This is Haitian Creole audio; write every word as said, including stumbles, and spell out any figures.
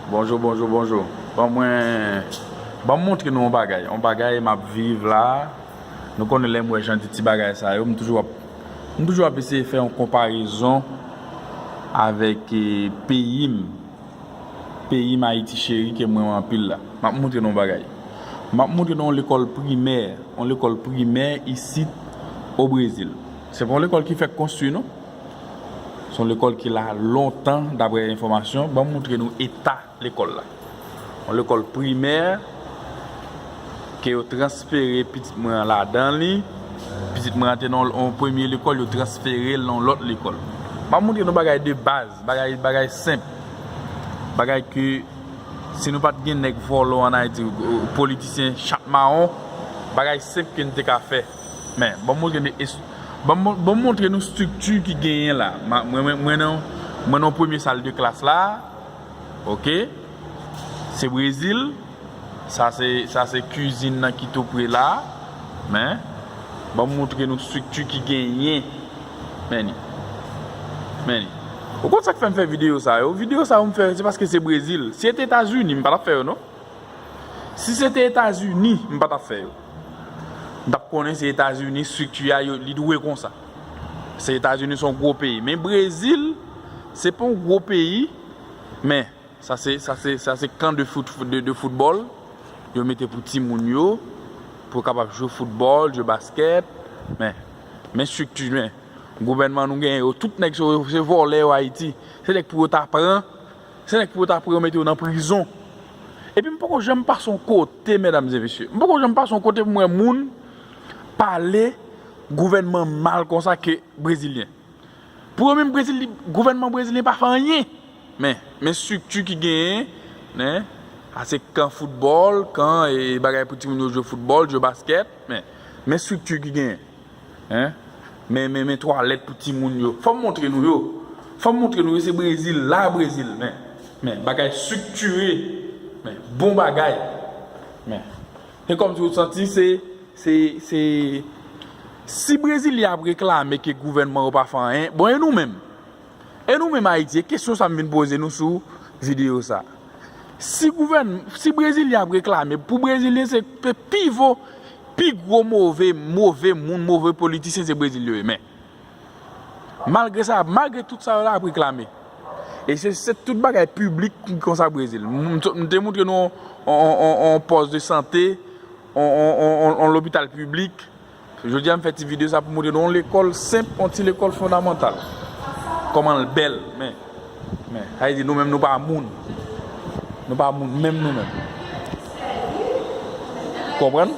Bonjou, bonjou, bonjou. Bon, mwen, ban m montre nou yon bagay. Yon bagay m ap viv la. Nou konnen lè m wè jan de ti bagay sa yo, m toujou ap, m toujou ap eseye fè yon konparezon avèk, eh, peyi m. Peyi m, Ayiti cheri ke m renmen anpil la. M ap montre nou yon bagay. M ap montre nou yon lekòl primè, yon lekòl primè isit o Brezil. Se pa yon lekòl ki fèk konstwi, non. Se yon lekòl ki la lontan, daprè enfòmasyon. Ban m montre nou eta lekòl la. Yon lekòl primè ke yo transfere pitit mwen an ladan li. Pitit mwen an te nan yon premye lekòl, yo transfere l nan yon lòt lekòl. M ap montre nou bagay de baz, bagay, bagay senp. Bagay ke si nou pa t gen nèg vòlò ann Ayiti, politisyen chat mawon, bagay senp ke n te ka fè. Men, ban m montre nou es-, ban m, ban m montre nou estrikti ki genyen la. Ma-, mwen, mwen, mwen nan, mwen nan premye sal de klas la. Oke? Se Brezil. Sa se, sa se kizin nan ki tou pre la. Men, ban m montre nou estrikti ki genyen. Men li. Men li. Ou konn sa k fè m fè videyo sa yo? Videyo sa yo m fè, se paske se Brezil. Si se te Etazini, m pa t ap fè yo, non. Si se te Etazini, m pa t ap fè yo. M t ap konnen se Etazini, estrikti a, yo, li dwe konsa. Se Etazini, se yon gwo peyi. Men Brezil, se pa yon gwo peyi, men sa se, sa se, sa se kan de foot, de, de foutbòl. Yo mete pou timoun yo, pou yo kapab jwe foutbòl, jwe baskèt. Men, men estrikti, men gouvènman nou genyen yo, tout nèg se, se vòlè yo Ayiti. Se nèg pou yo ta pran, se nèg pou yo ta pran yo mete yo nan prizon. Epi m poko janm pase yon kote, medam e mesye. M poko janm pase yon kote pou m wè moun pale gouvènman mal konsa ke brezilyen. Pou yo menm, Brezil, gouvènman brezilyen pa fè anyen. Men, men estrikti ki genyen, nen, a se kan foutbòl, kan, e, bagay pou timoun yo jwe foutbòl, jwe baskèt, men, men estrikti ki genyen. Hein? Men, men, men twalèt pou timoun yo. Fò m montre nou yo. Fò m montre nou yo, se Brezil, la Brezil, men, men, bagay estriktire, men, bon bagay. Men, se kòmsi ou santi se, se, se, si Brezilyen ap reklame ke gouvènman yo pa fè anyen, bon, e nou menm? E nou menm Ayiti, e kesyon sa m vin poze nou sou videyo sa. Si gouvèn-, si Brezilyen ap reklame, pou Brezilyen se pe-, pi vo, pi gwo move, move moun, move politisyen se Brezil yo ye. Men, malgre sa, malgre tout sa yo la ap reklame. E se, se tout bagay piblik ki konsa Brezil. M, m, m te montre nou on, on, on, on pòs de sante, on, on, on, on, on lopital piblik. Jodi a m fè ti videyo sa pou montre nou yon lekòl senp, yon ti lekòl fondamantal. Kòman l bèl, men, men, sa vle di nou menm nou pa moun. Nou pa moun, menm nou menm. Konprann?